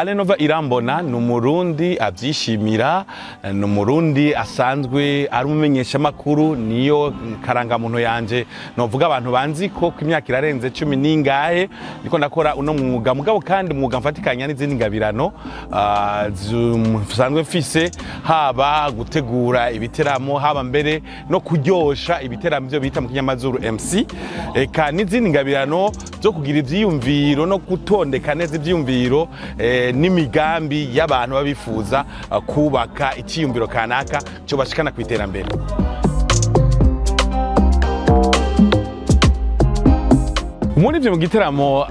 Alenova Irambona ni Umurundi abyishimira, ni Umurundi asanzwe ari umumenyeshamakuru, niyo karangamuntu yanje. Novuga abantu banzi ko imyaka irarenze 10 n'ingahe niko ndakora uno mwuga, mugabo kandi umwuga mfatikanya n'izindi ngabirano nsanzwe mfise, haba gutegura ibiteramo, haba mbere no kuryosha ibiteramo, byo bita mu kinyamazuru MC, eka n'izindi ngabirano zo kugira ivyiyumviro no gutondeka neza ivyiyumviro n'imigambi y'abantu baba bifuza kubaka iciyumviro kanaka cyo bashikana ku iterambere. Muri ivyo, mu giteramo,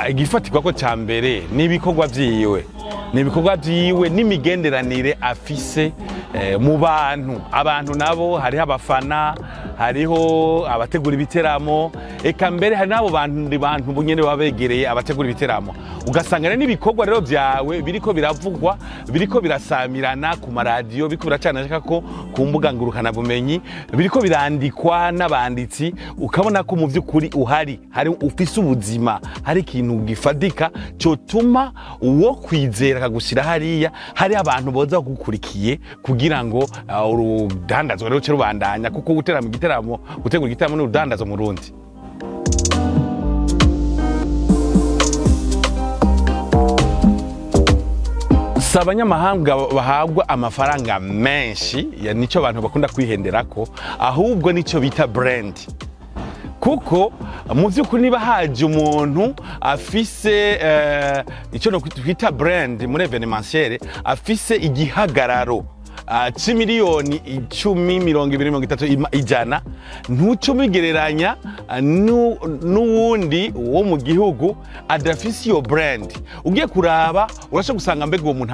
igifatirwako ca mbere ni ibikorwa vyiwe, ni ibikorwa vyiwe n'imigenderanire afise mu bantu. Abantu nabo hariho abafana, hariho abategura ibiteramo, eka mbere hari n'abo bantu nyene baba begereye abategura ibiteramo. Ugasanga rero n'ibikorwa rero vyawe biriko biravugwa, biriko birasamirana ku maradiyo, biriko biracanashaka ko ku mbuga ngurukanabumenyi, biriko birandikwa n'abanditsi, ukabona ko mu vy'ukuri uhari, hari ufise ubuzima, hari ikintu gifatika cotuma uwo kwizera akagushyira hariya, hari abantu boza bagukurikiye kugira ngo urudandazwa rero ruce rubandanya, kuko guterama igiteramo, gutegura igiteramo ni urudandazo mu Rundi. Si abanyamahanga bahabwa amafaranga menshi, nico abantu bakunda kwihenderako, ahubwo nico bita brand. Kuko mu by'ukuri niba haje umuntu afise icyo twita brand muri événementiel, afise igihagararo c'imiliyoni 10, 20, 30, 100, ntuce ubigereranya n'uwundi wo mu gihugu adafise iyo brand. Ugiye kuraba, urashobora gusanga mbega uwo muntu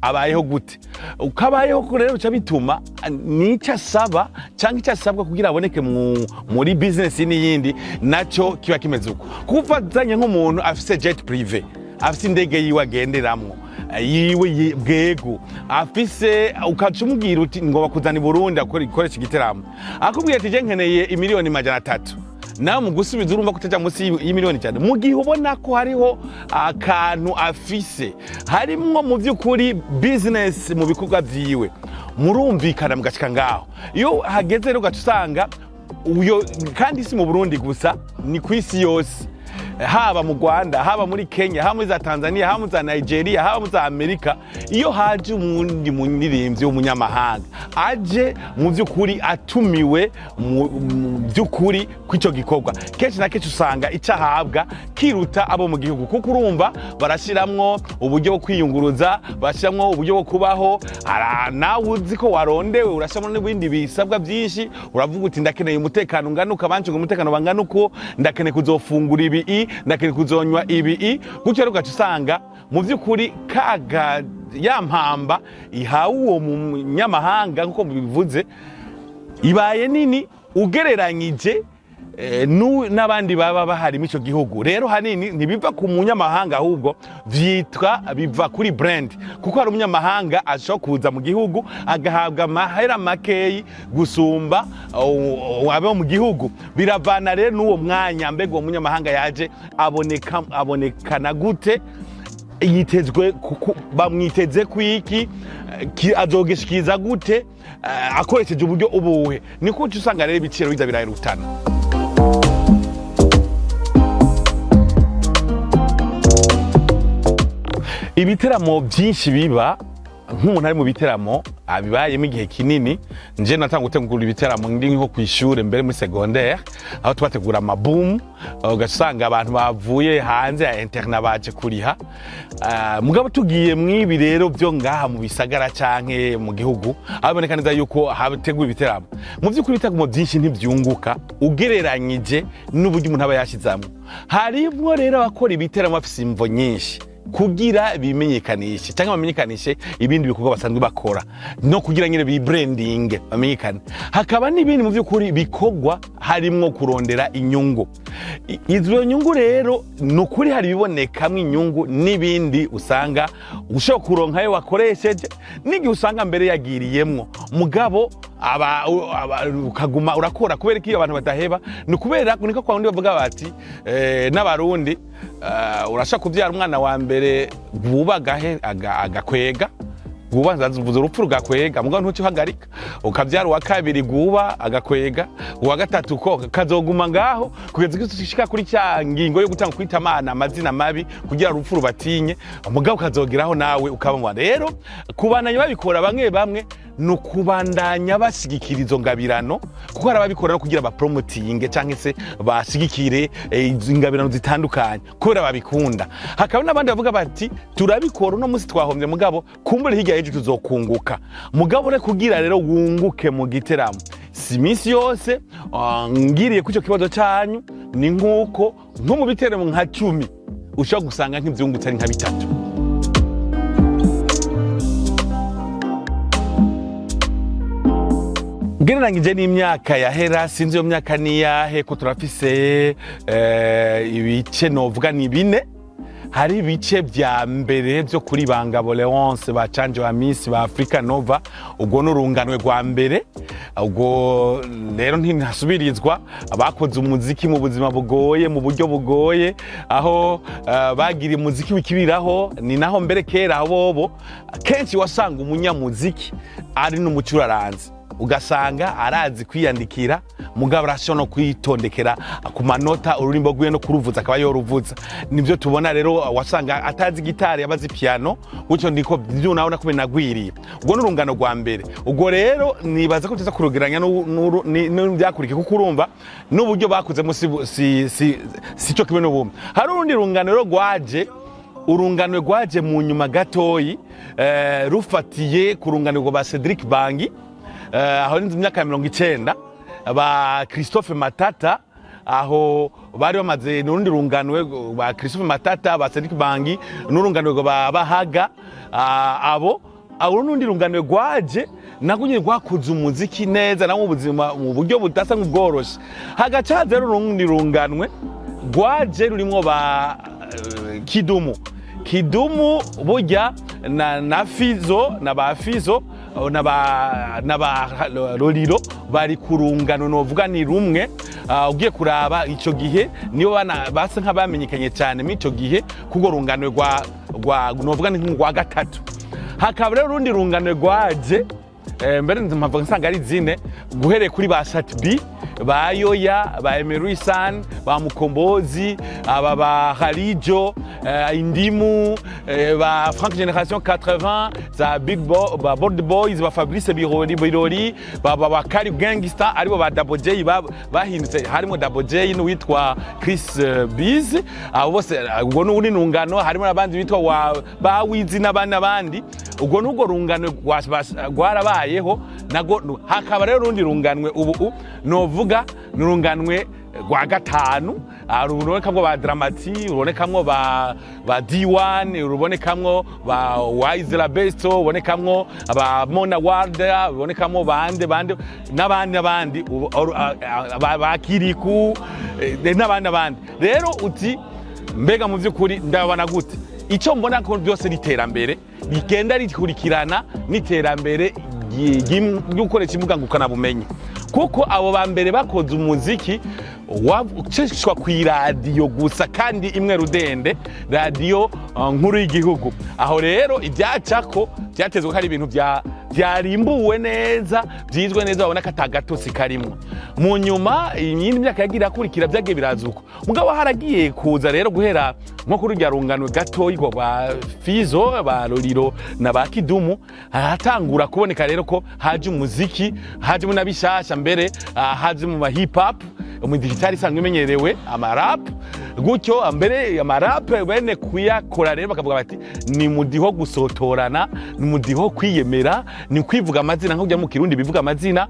abayeho gute? Ukabayeho ko rero bica bituma n'icyo asaba cyangwa icyo asabwa kugira aboneke muri business n'iyindi nacyo kiba kimeze uko. Kuko ufatanye nk'umuntu afise jet privé, afise indege yiwe agenderamwo yiwe bwego afise, ukaca umubwira uti ngo bakuzana i Burundi akora ikoresha igiteramo, akubwira ati: "Je nkeneye imiliyoni 300." Nawe mu gusubiza urumva ko utaja munsi y'imiliyoni 100, mu gihe ubona ko hariho akantu afise harimwo mu by'ukuri business mu bikorwa vyiwe, murumvikana mugashika ngaho. Iyo hageze rero ugaca usanga uyo, kandi si mu Burundi gusa, ni ku isi yose, haba mu Rwanda, haba muri Kenya, haba muri za Tanzania, haba muri za Nigeria, haba muri za Amerika, iyo haje umundi muririmbyi w'umunyamahanga aje mu by'ukuri atumiwe mu by'ukuri kw'icyo gikorwa, kenshi na kenshi usanga icyo ahabwa kiruta abo mu gihugu, kuko urumva barashiramwo uburyo bwo kwiyunguruza, barashiramwo uburyo bwo kubaho. Nawe uzi ko warondewe, urashyiramo n'ibindi bisabwa byinshi. Uravuga uti: "Ndakeneye umutekano ungana uko, abancunga umutekano bangana uko, ndakeneye kuzofungura ibi i, ndakeneye kuzonywa ibi i." Gutyo rero ugaca usanga mu by'ukuri kaga ya mpamba ihawe uwo munyamahanga, nk'uko mubivuze, ibaye nini ugereranyije n'abandi baba bahari muri ico gihugu. Rero hanini ntibiva ku munyamahanga, ahubwo vyitwa biva kuri brand, kuko hari umunyamahanga ashobora kuza mu gihugu agahabwa amahera makeyi gusumba abo mu gihugu. Biravana rero n'uwo mwanya, mbega uwo munyamahanga yaje aboneka abonekana gute, yitezwe bamwiteze kwiki, azogishikiriza gute, akoresheje uburyo ubuhe? Niko uca usanga rero ibiciro biza birarutana. Ibiteramo byinshi biba, nk'umuntu ari mu biteramo abibayemo igihe kinini, nje natanga gutegura ibiteramo ndi nko kw'ishure, mbere muri secondaire, aho twategura amaboum, ugasanga abantu bavuye hanze ya internat baje kuriha. Mugabo tugiye mw'ibi rero byo ngaha mu bisagara canke mu gihugu, aho biboneka neza yuko hateguwe ibiteramo, mu by'ukuri ibiteramo byinshi ntibyunguka ugereranyije n'uburyo umuntu aba yashizamwo. Harimwo rero abakora ibiteramo bafise imvo nyinshi, kugira bimenyekanishe cyangwa bamenyekanishe ibindi bikorwa basanzwe bakora, no kugira nyine bi branding, bamenyekane. Hakaba n'ibindi mu by'ukuri bikorwa Harimwo kurondera inyungu. Izo nyungu rero, ni ukuri hari ibibonekamwo inyungu n'ibindi usanga ushobora kuronkayo wakoresheje, n'igihe usanga mbere yagiriyemwo. Mugabo ukaguma urakora. Kubera ko iyo abantu badaheba ni ukubera niko kwa wundi bavuga bati n'Abarundi urashaka kubyara umwana wa mbere vuba agakwega guba, nzavuze urupfu rugakwega, mugabo ntukihagarika. Ukabyara uwa kabiri guba agakwega, uwa gatatu ko kazoguma ngaho kugeza igihe ushika kuri cya ngingo yo gutanga kwita amana amazina mabi kugira urupfu rubatinye. Mugabo ukazogeraho nawe ukabanywa. Rero kubandanya babikora, bamwe bamwe ni ukubandanya bashigikira izo ngabirano, kuko hari ababikora no kugira bapromotinge cyangwa se bashigikire izo ngabirano zitandukanye kubera babikunda. Hakaba n'abandi bavuga bati: "Turabikora, uno munsi twahombye, mugabo kumbure hirya y'ejo tuzokunguka." Mugabo re kugira rero wunguke mu giteramo si iminsi yose. Ngiriye ku icyo kibazo cyanyu, ni nk'uko nko mu biteramo nka 10 ushobora gusanga nk'ivyungutse ari nka bitatu. Ngereranyije n'imyaka yahera, sinzi iyo myaka niyahe, ko turafise ibice novuga ni bine. Hari ibice vya mbere vyo kuri Bangabo Leonce, ba Canje wa Miss, ba Africa Nova. Ubwo ni urunganwe rwa mbere. Ubwo rero ntihasubirizwa, abakoze umuziki mu buzima bugoye, mu buryo bugoye, aho bagira umuziki wikibiraho. Ni naho mbere kera aho bobo kenshi wasanga umunyamuziki ari n'umucuraranzi, ugasanga arazi kwiyandikira, mugabo arashobora no kwitondekera ku manota ururimbo rwiwe, no kuruvuza akaba yoruvuza. Nibyo tubona rero, wasanga atazi gitari abazi piano gutyo, niko byo nawe nakume nagwiriye. Ubwo n'urungano rwa mbere. Ubwo rero nibaza ko tuza kurugeranya n'ibyakurikiye, kuko urumva n'uburyo bakozemo si cyo kimwe n'ubumwe. Hari urundi rungano rero rwaje, urungano rwaje mu nyuma gatoyi, rufatiye ku rungano rwa Cedric Bangi, aho ni mu myaka ya 90, ba Christophe Matata. Aho bari bamaze n'urundi rungano ba Christophe Matata, ba Cedric Bangi, n'urungano rwa Bahaga. Abo n'urundi rungano rwaje nabwo nyine rwakoze umuziki neza nabo mu buzima mu buryo budasa nk'ubworoshe. Hagaca haza rero urundi runganwe rwaje rurimwo ba Kidumu. Kidumu burya na Fizo na ba Fizo na ba Lolilo bari ku rungano novuga ni rumwe. Ugiye kuraba ico gihe nibo bana basa nk'abamenyekanye cyane muri ico gihe kuko rungano rwa novuga ni nk'urwa gatatu. Hakaba rero urundi rungano rwaje, mbere mpavuga nsanga ari zine, guhereye kuri ba Sat-B, ba Yoya, ba Emery San, ba Mukombozi, aba ba Harijo, Indimu, ba Frank Generation 80, za Big Bo, ba Board Boys, ba Fabrice Birori Birori, ba Kari Gangsta, aribo ba Double J bahindutse, harimo Double J n'uwitwa Chris Biz. Abo bose ubwo n'ubundi rungano, harimo n'abandi bitwa ba Wizi n'abandi n'abandi. Ubwo n'ubwo rungano rwarabayeho nago. Hakaba rero urundi runganwe ubu novuga ni urunganwe rwa gatanu. Rubonekamwo ba Dramati, rubonekamwo ba D1, rubonekamwo ba Wise La Besto, rubonekamwo ba Mona Warda, rubonekamwo bande bande n'abandi n'abandi, ba Kiriku, n'abandi n'abandi. Rero uti: "Mbega mu by'ukuri ndabona gute?" Icyo mbona ko byose ni iterambere rigenda rikurikirana n'iterambere ryo gukoresha imbuga ngurukanabumenyi, kuko abo ba mbere bakoze umuziki wacishwa ku iradiyo gusa, kandi imwe rudende, radiyo nkuru y'igihugu. Aho rero ibyacako byatezwe ko ari ibintu byarimbuwe neza, byizwe neza, babona ko atagatotsi karimwo. Mu nyuma iyindi myaka yagiye irakurikira byagiye biraza uko. Mugabo haragiye kuza rero guhera nko kuri rya rungano gatoyi ba Fizo, ba Roriro na ba Kidumu, haratangura kuboneka rero ko haje umuziki, hajemo na bishasha mbere, haje mu ma hip hop, mu digitali isanzwe imenyerewe, ama rap. Gutyo mbere ama rap bene kuyakora rero bakavuga bati ni mudiho gusotorana, ni mudiho kwiyemera, ni kwivuga amazina nk'ujya mu Kirundi bivuga amazina,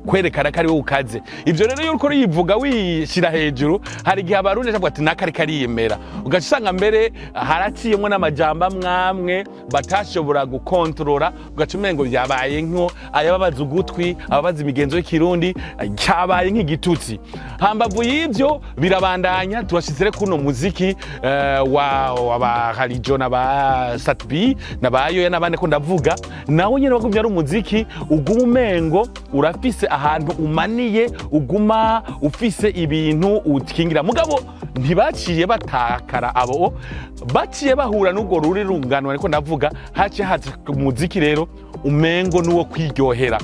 kwerekana ko ari wowe ukaze. Ivyo rero iyo uriko uriyivuga wishyira hejuru, hari igihe Abarundi bavuga ati naka ariko ariyemera, ugaca usanga mbere haraciyemwo n'amajambo amwamwe batashobora gukontorora, ugaca umengo byabaye nko ayababaza ugutwi, ababaza imigenzo y'Ikirundi, cyabaye nk'igitutsi. Hambavu y'ivyo birabandanya, turashize kuno muziki wa ba Harijo na ba Sat-B na ba Yoya n'abandi ko ndavuga, nawe nyene wagumye ari umuziki uguma umengo urafise ahantu umaniye, uguma ufise ibintu ukingira. Mugabo ntibaciye batakara, abo baciye bahura n'ubwo ruri rungano, ariko ndavuga haciye haza umuziki rero umengo n'uwo kwiryohera,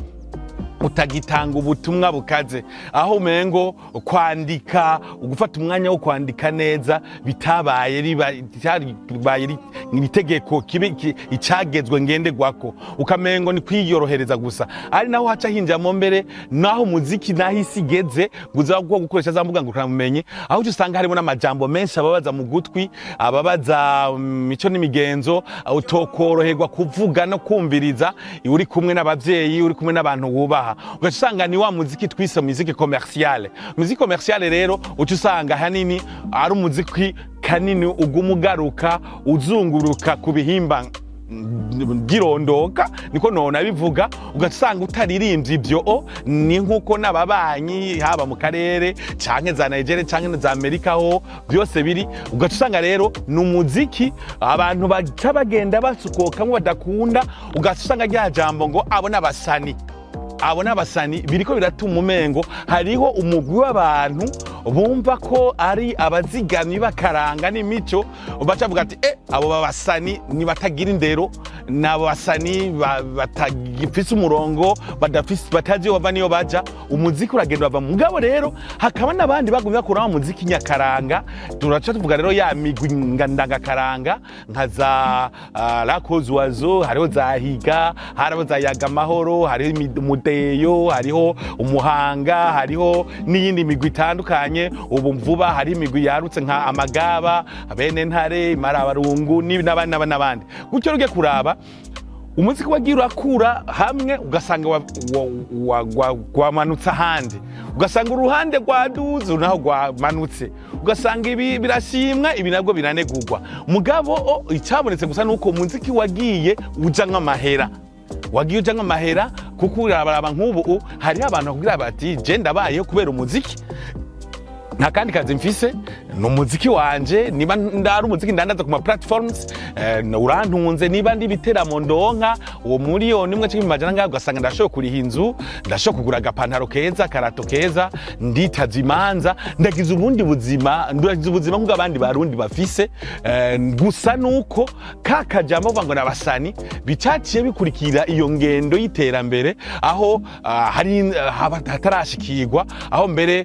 utagitanga ubutumwa bukaze, aho umengo kwandika, gufata umwanya wo kwandika neza bitabaye bitabaye itegeko kibe icagezwe ngenderwako, ukamengo ni kwiyorohereza gusa. Ari naho haca hinjamo mbere naho umuziki naho isi igeze guza bwo gukoresha za mbuga ngurukanabumenyi, aho uca usanga harimo n'amajambo menshi ababaza mu gutwi, ababaza mico n'imigenzo, utokoroherwa kuvuga no kumviriza uri kumwe n'abavyeyi, uri kumwe n'abantu wubaha. Ugaca usanga ni wa muziki twise musique commerciale. Musique commerciale rero uca usanga ahanini ari umuziki kanini uguma ugaruka uzunguruka ku bihimba byirondoka, niko nona bivuga. Ugasanga utaririmbye ibyo o ni nkuko n'ababanyi haba mu karere canke za Nigeria canke za Amerika ho byose biri. Ugaca usanga rero ni umuziki abantu baca bagenda basukokamwo badakunda. Ugaca usanga rya jambo ngo abo n'abasani, abo n'abasani, biriko biratuma umengo hariho umugwi w'abantu bumva ko ari abazigamyi bakaranga n'imico, baca bavuga ati abo babasani ni batagira indero, ni abo basani batagifise umurongo, badafise, batazi iyo bava niyo baja. Umuziki uragenda bava. Mugabo rero hakaba n'abandi bagumye bakuramo umuziki nyakaranga. Turaca tuvuga rero ya migwi ndangakaranga nka za Lakozwazo, hariho za Higa, hariho za Yaga Amahoro, hariho Umudeyo, hariho Umuhanga, hariho n'iyindi migwi itandukanye. Ubu vuba hari imigwi yarutse nka Amagaba, Bene Ntare, Marabarungu n'abandi n'abandi n'abandi. Gutyo ruge kuraba umuziki wagiye urakura hamwe, ugasanga wamanutse ahandi, ugasanga uruhande rwaduze naho rwamanutse, ugasanga ibi birashimwa, ibi nabwo biranegurwa. Mugabo icyabonetse gusa nuko umuziki wagiye uja nk'amahera, wagiye uja nk'amahera, kuko urabaraba nk'ubu hariho abantu bakubwira bati je ndabayeho kubera umuziki, nta kandi kazi mfise, ni umuziki wanje. Niba ndari umuziki ndandaza ku ma platforms urantunze, niba ndi ibiteramo ndonka uwo miliyoni imwe canke amajana ngaho, ugasanga ndashoboye kuriha inzu, ndashoboye kugura agapantaro keza, akarato keza, nditavye imanza, ndagize ubundi buzima, ndagize ubuzima nk'ubwo abandi Barundi bafise. Gusa nuko ka kajambo bavuga ngo nabasani bicaciye bikurikira iyo ngendo y'iterambere, aho hari hatarashikirwa, aho mbere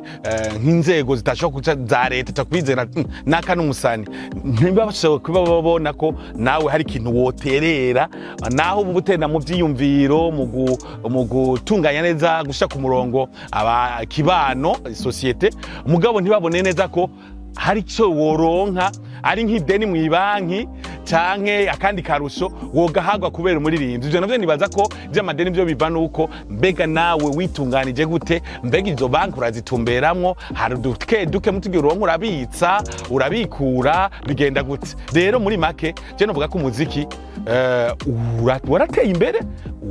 nk'inzego zitashobora kuca za leta takwizera naka n'umusani, ntibashobora kuba babona ko nawe hari ikintu woterera, naho uba utera mu vyiyumviro, mu gutunganya neza, gushira ku murongo aba kibano, société. Mugabo ntibabone neza ko hari icyo woronka, ari nk'ideni mu ibanki canke akandi karusho wogahagwa kubera umuririmbyi. Ivyo navyo nibaza ko vy'amadeni vyo biva nuko mbega nawe witunganije gute, mbega izo banki urazitumberamwo, hari duke duke mutugira uronka, urabitsa, urabikura, bigenda gute? Rero muri make je novuga ko umuziki warateye imbere,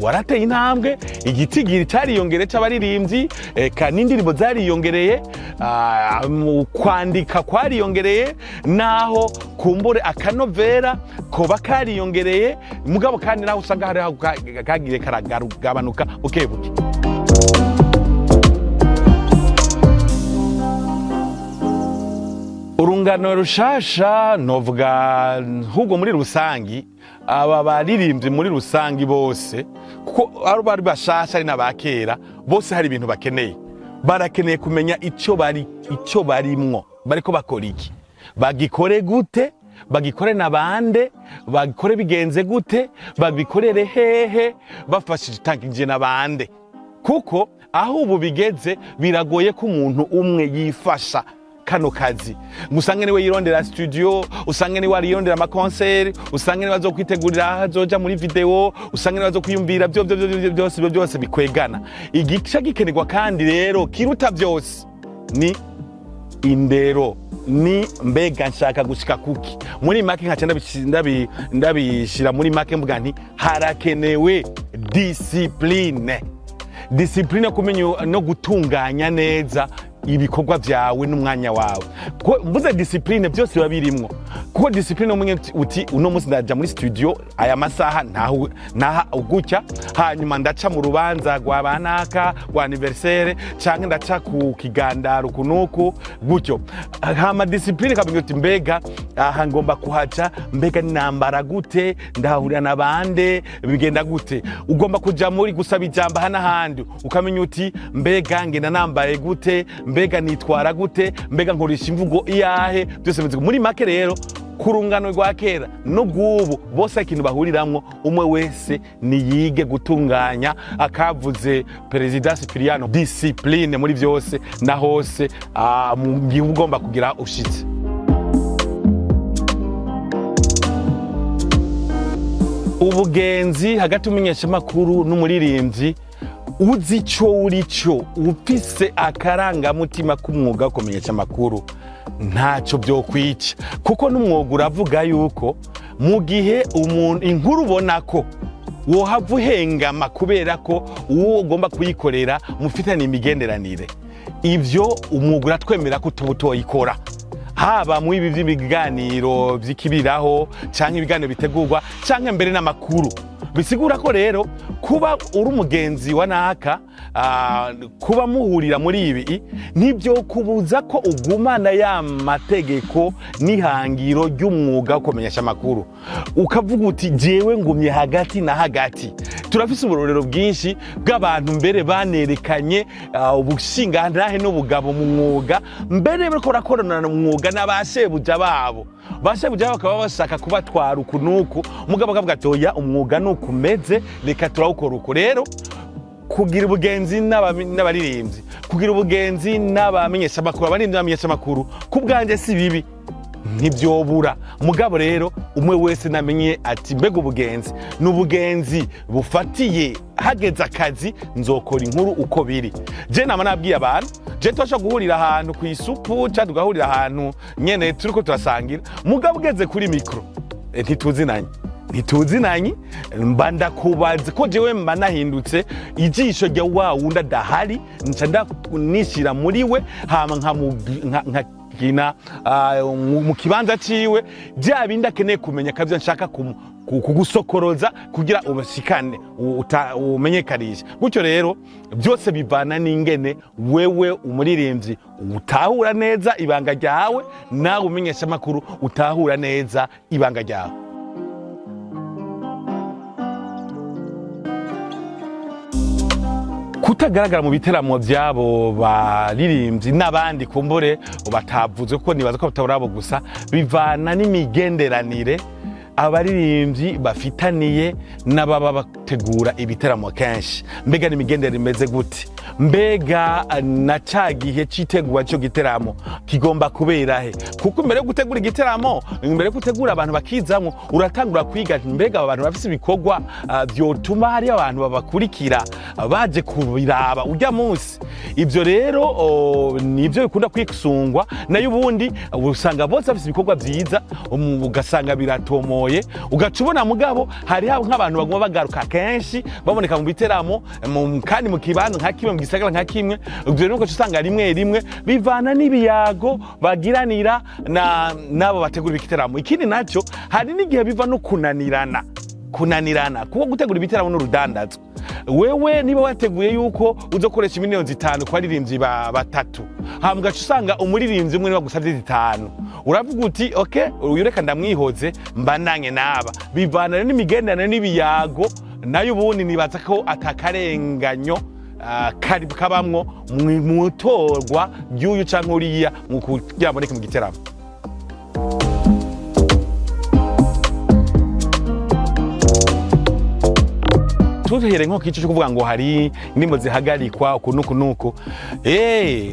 warateye intambwe, igitigiri cariyongere c'abaririmbyi, eka n'indirimbo zariyongereye, mu kwandika kwariyongereye, naho kumbure akanovera koba kariyongereye. Mugabo kandi naho usanga hariho kagiye karagabanuka buke buke. Urungano rushasha novuga ahubwo muri rusangi aba baririmbyi muri rusangi bose, kuko ari bari bashasha ari n'abakera bose, hari ibintu bakeneye. Barakeneye kumenya icyo bari, icyo barimwo, bariko bakora iki, bagikore gute, bagikore na bande, bagikore bigenze gute, babikorere hehe, bafashije na bande. Kuko aho ubu bigeze biragoye ko umuntu umwe yifasha kandi Kano kazi usange niwe yirondera studio, usange niwe ariyondera ama concert, usange niwe azokwitegurira aho azoja muri video, usange niwe azokwiyumvira byo byo byo byose. Ibyo byose bikwegana igice gikenerwa. Kandi rero kiruta byose ni indero, ni mbega nshaka gushika kuki. Muri make nkaca ndabishira muri make, mvuga nti harakenewe discipline, discipline, kumenya no gutunganya neza ibikorwa vyawe n'umwanya wawe. Ko mvuze discipline, byose biba birimwo, kuko discipline umenye uti uno munsi ndaja muri studio aya masaha, ntaho naha gutya, hanyuma ndaca mu rubanza rwa banaka rwa anniversaire, canke ndaca ku kigandaro kunuku gutyo. Hama discipline kavuga uti mbega aha ngomba kuhaca, mbega nambara gute, ndahahurira na bande, bigenda gute? Ugomba kuja muri gusaba ijambo aha n'ahandi, ukamenya uti mbega ngenda nambaye gute, mbega nitwara gute, mbega nkoresha imvugo iyahe? Byose bimeze muri make. Rero ku rungano rwa kera n'ubw'ubu, bose ikintu bahuriramwo, umwe wese niyige gutunganya akavuze Perezida Sipiriyano, discipline muri byose na hose, mu gihe uba ugomba kugira ushitse. Ubugenzi hagati y'umumenyeshamakuru n'umuririmbyi, uzi ico uri cyo, ufise akarangamutima k'umwuga wo kumenyesha amakuru, ntacyo byokwica, kuko n'umwuga uravuga yuko mu gihe umuntu inkuru ubona ko wohava uhengama kubera ko uwo ugomba kuyikorera mufitanye imigenderanire, ibyo umwuga uratwemera ko utuba utoyikora, haba mu ibi by'ibiganiro by'ikibiraho canke ibiganiro bitegurwa canke mbere n'amakuru. Bisigura ko rero kuba uri umugenzi wa naka, kuba muhurira muri ibi, ntibyo kubuza ko ugumana ya mategeko n'ihangiro ry'umwuga wo kumenyesha amakuru, ukavuga uti jewe ngumye hagati na hagati. Turafise uburorero bwinshi bw'abantu mbere banerekanye ubushingantahe n'ubugabo mu mwuga, mbere bariko barakorana mu mwuga n'abashebuja babo, bashebuja babo bakaba bashaka kubatwara uku n'uku, mugabo akavuga ati oya, umwuga ni uku umeze, reka turawukora uku. Rero kugira ubugenzi n'abaririmbyi, kugira ubugenzi n'abamenyeshamakuru, abaririmbyi n'abamenyeshamakuru, ku bwanjye si bibi, ntibyobura. Mugabo rero umwe wese namenye ati mbega ubugenzi ni ubugenzi bufatiye hageze akazi, nzokora inkuru uko biri. Je nama nabwiye abantu, je turashobora guhurira ahantu ku isupu cyangwa tugahurira ahantu nyene turiko turasangira, mugabo ugeze kuri micro, ntituzinanye, ntituzinanye, mba ndakubaza ko jewe mba nahindutse ijisho rya wa wundi adahari, nca nishira muri we, hama nkakina mu kibanza ciwe bya bindi akeneye kumenya, akabyo nshaka kugusokoroza kugira ubashikane, umenyekanishe gutyo. Rero byose bivana n'ingene wewe umuririmbyi utahura neza ibanga ryawe, nawe umenyesha amakuru utahura neza ibanga ryawe. Kutagaragara mu biteramo by'abo baririmbyi n'abandi kumbure batavuze, kuko nibaza ko batabura abo gusa, bivana n'imigenderanire abaririmbyi bafitaniye n'ababa bategura ibiteramo kenshi. Mbega n'imigenderanire imeze gute? Mbega na ca gihe c'itegurwa cyo giteramo kigomba kubera he? Kuko imbere yo gutegura igiteramo, imbere yo gutegura abantu bakizamwo, uratangura kwiga ati, mbega aba bantu bafise ibikorwa vyotuma hari abantu babakurikira, baje kubiraba urya munsi? Ibyo rero nivyo bikunda kwisungwa. Nayo ubundi usanga bose bafise ibikorwa vyiza, ugasanga biratomoye, ugaca ubona mugabo hariho nk'abantu baguma bagaruka kenshi, baboneka mu biteramo, kandi mu kibanza nka kimwe, mu gisagara nka kimwe. Ivyo rero ugaca usanga rimwe rimwe bivana n'ibiyago bagiranira n'abo bategura ibiteramo. Ikindi nacyo, hari n'igihe biva no kunanirana, kunanirana, kuko gutegura ibiteramo n'urudandazwa. Wewe niba wateguye yuko uzokoresha miliyoni 5 ku baririmbyi batatu, hama ugaca usanga umuririmbyi umwe niwe wagusavye 5, uravuga uti ok, uyu reka ndamwihoze, mbananye n'aba. Bivana rero n'imigenderanire n'ibiyago. Nayo ubundi nibaza ko atakarenganyo kari kabamwo mu itorwa ry'uyu canke uriya mu kugira aboneke mu giteramo. Tuhere nko kico cyo kuvuga ngo hari indirimbo zihagarikwa uku nuku nuku,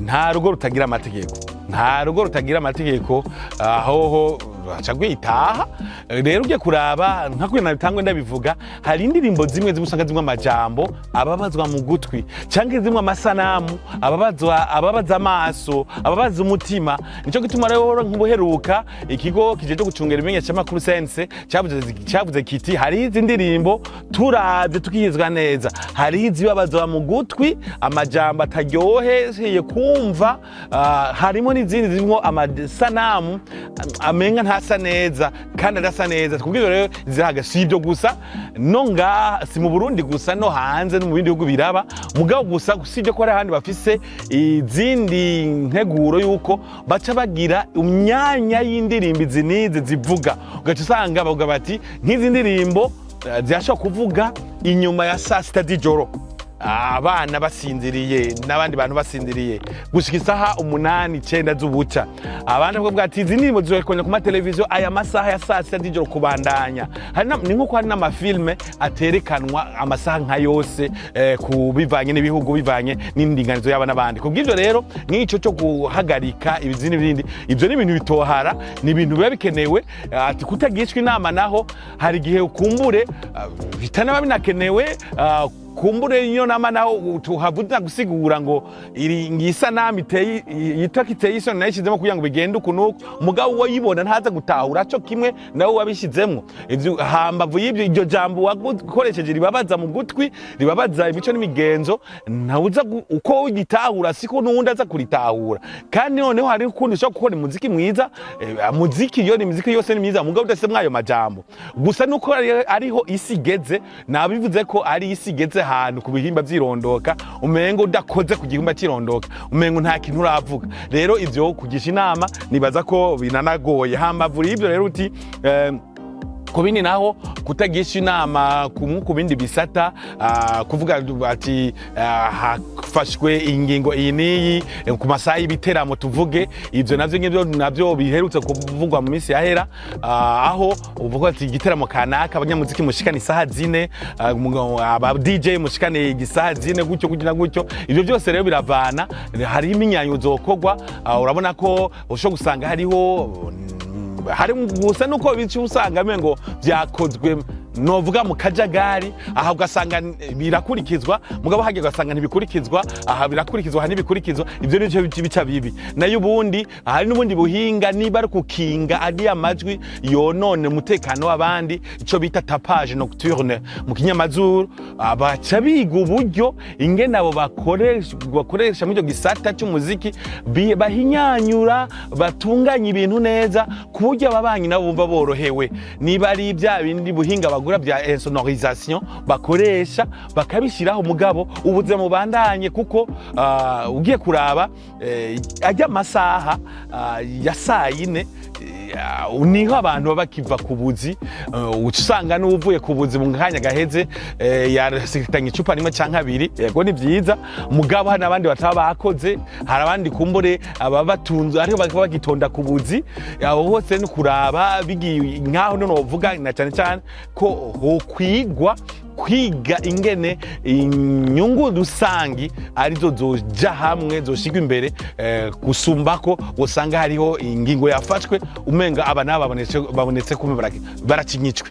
nta rugo rutagira amategeko. Nta rugo rutagira amategeko, ahoho baca gwitaha. Rero ugiye kuraba nka kugira nabitangwe ndabivuga, hari indirimbo zimwe zimwe usanga zimwe amajambo ababazwa mu gutwi, canke zimwe amasanamu ababazwa, ababaza amaso, ababaza umutima. Nico gituma rero nk'ubuheruka ikigo kijeje gucungera imenyeshamakuru CNC cavuze kiti: hari izi ndirimbo turavye tukihizwa neza, hari izibabazwa mu gutwi, amajambo ataryoheye kumva, harimo n'izindi zimwo amasanamu amenga ntasa neza kandi adasa neza. Kubw'ivyo rero zirahaga. Si ibyo gusa no ngaha, si mu Burundi gusa, no hanze no mu bindi bihugu biraba. Mugabo gusa usibye ko hari ahandi bafise izindi nteguro yuko baca bagira imyanya y'indirimbo izi n'izi zivuga, ugaca usanga bavuga bati nk'izi ndirimbo zirashobora kuvuga inyuma ya saa 6 z'ijoro, abana basinziriye n'abandi bantu basinziriye, gushika isaha 8, 9 z'ubuca. Abandi bakavuga ati izi ndirimbo zizorekonywa ku mateleviziyo aya masaha ya saa 6 z'ijoro kubandanya. Ni nkuko hari n'amafilme aterekanwa amasaha nka yose, ku bivanye n'ibihugu, bivanye n'indinganizo y'aba n'abandi. Kubw'ivyo rero nk'ico cyo guhagarika ibizindi n'ibindi, ivyo ni ibintu bitohara, ni ibintu biba bikenewe. Ati kutagishwa inama naho hari igihe ukumbure bitanaba binakenewe. Kumbure iyo nama naho tuhavuza gusigura ngo iri ngisanamu iteye yitwa kiteye isoni nayishizemo kugira ngo bigende uku nuku, mugabo uwo yibona ntaza gutahura co kimwe nawe wabishizemwo. Ivyo hambavu y'ibyo, iryo jambo wakoresheje ribabaza mu gutwi, ribabaza imico n'imigenzo, ntawuza uko ugitahura siko n'uwundi aza kuritahura. Kandi noneho hari ukundi ushobora gukora umuziki mwiza, muziki yo ni muziki yose ni myiza, mugabo udasizemwo ayo majambo. Gusa nuko ariho isi igeze, nabivuze ko ari isi igeze ahantu ku bihimba vy'irondoka, umengo udakoze ku gihimba cy'irondoka umengo nta kintu uravuga. Rero ivyo kugisha inama nibaza ko binanagoye. Hambavu y'ibyo rero uti ku bindi naho kutagisha inama ku bindi bisata, kuvuga ati hafashwe ingingo iyi n'iyi ku masaha y'ibiteramo tuvuge, ivyo navyo ngivyo navyo biherutse kuvugwa mu minsi yahera, aho uvuga ati igiteramo kanaka abanyamuziki mushikane isaha 4, aba DJ mushikane isaha 4, gutyo gutyo na gutyo. Ivyo byose rero biravana, hari iminyanyo zokorwa. Urabona ko ushobora gusanga hariho hari gusa nuko bica usanga ngo byakozwe novuga mu kajagari, aha ugasanga birakurikizwa, mugabo hagiye ugasanga ntibikurikizwa, aha birakurikizwa, aha ntibikurikizwa. Ivyo nivyo bica bibi. Nayo ubundi hari n'ubundi buhinga, niba ari kukinga ariya majwi yonone umutekano w'abandi, ico bita tapage nocturne mu kinyamazuru, baca biga uburyo ingene abo bakoresha muri icyo gisata cy'umuziki bahinyanyura, batunganya ibintu neza ku buryo ababanyi nabo bumva borohewe. Niba ari bya bindi buhinga bagura bya insonorisation bakoresha bakabishyiraho, mugabo ubuzima bubandanye, kuko ugiye kuraba ajya amasaha ya saa 4 niho abantu baba bakiva ku buzi, uca usanga n'uvuye ku buzi mu kanya gaheze yasitanye icupa rimwe canke abiri. Yego ni vyiza, mugabo hari n'abandi bataba bakoze, hari abandi kumbure aba batunze ariko bakaba bagitonda ku buzi. Abo bose ni kuraba bigiye nkaho none wovuga na cane cane ko hokwigwa kwiga ingene inyungu rusangi arizo zoja hamwe, zoshigwa imbere, gusumba ko usanga hariho ingingo yafashwe umenga aba nabo babonetse kumwe baracinyicwe.